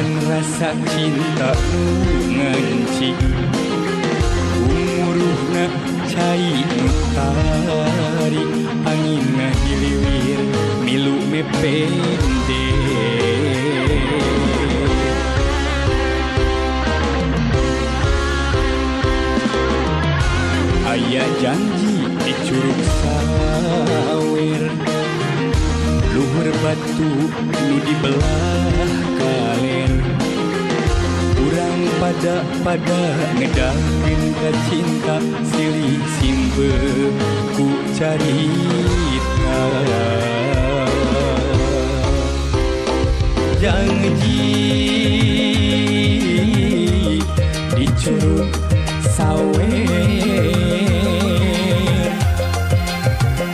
Ingetan rasa cinta ngancik Umuruhna cai nu tari anginna hiliwir milu mepende. Aya janji di Curug Sawer luhur batu nu dibelah kalen urang pada ngedahkeun ka cinta silih simbe ku carita. Janji di Curug Sawer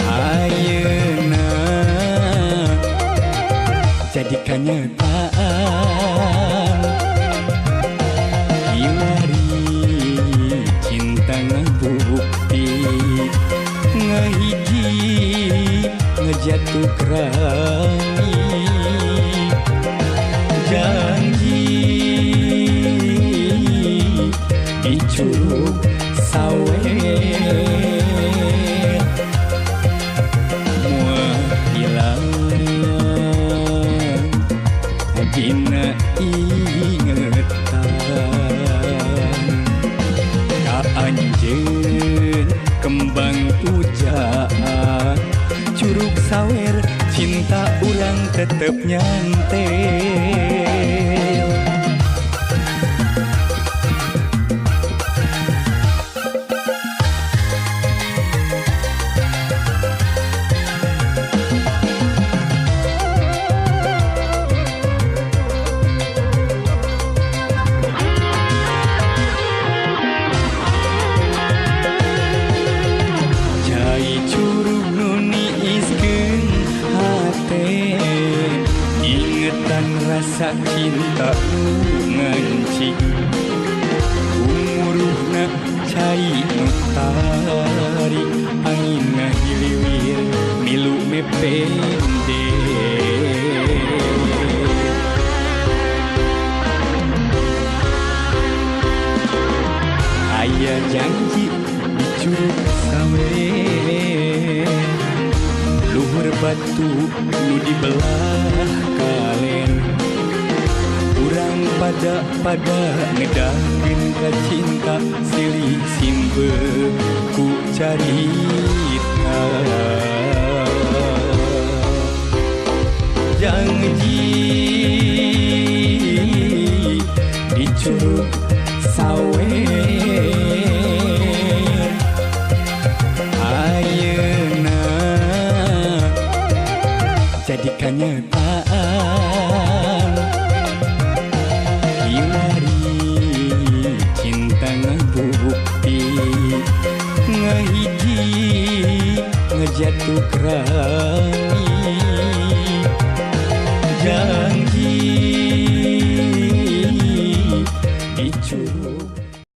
ayeuna jadi kenyataan kiwari cinta ngabukti ngahiji ngejatuh kerami janji di Curug Sawer moal hilang dina ingetan ka anjeun kembang pujaan Curug Sawer cinta urang tetep nyantel. Rasa cinta ngancik umuruhna cai nu tari anginna hiliwir milu mepende. Aya janji di Curug Sawer luhur batu nu dibelah kalen urang pada ngedahkeun ka cinta silih simbe ku carita. Janji di Curug Sawer ayeuna jadi kenyataan kiwari cinta ngabukti ngahiji ngejatuh kerami janji di Curug.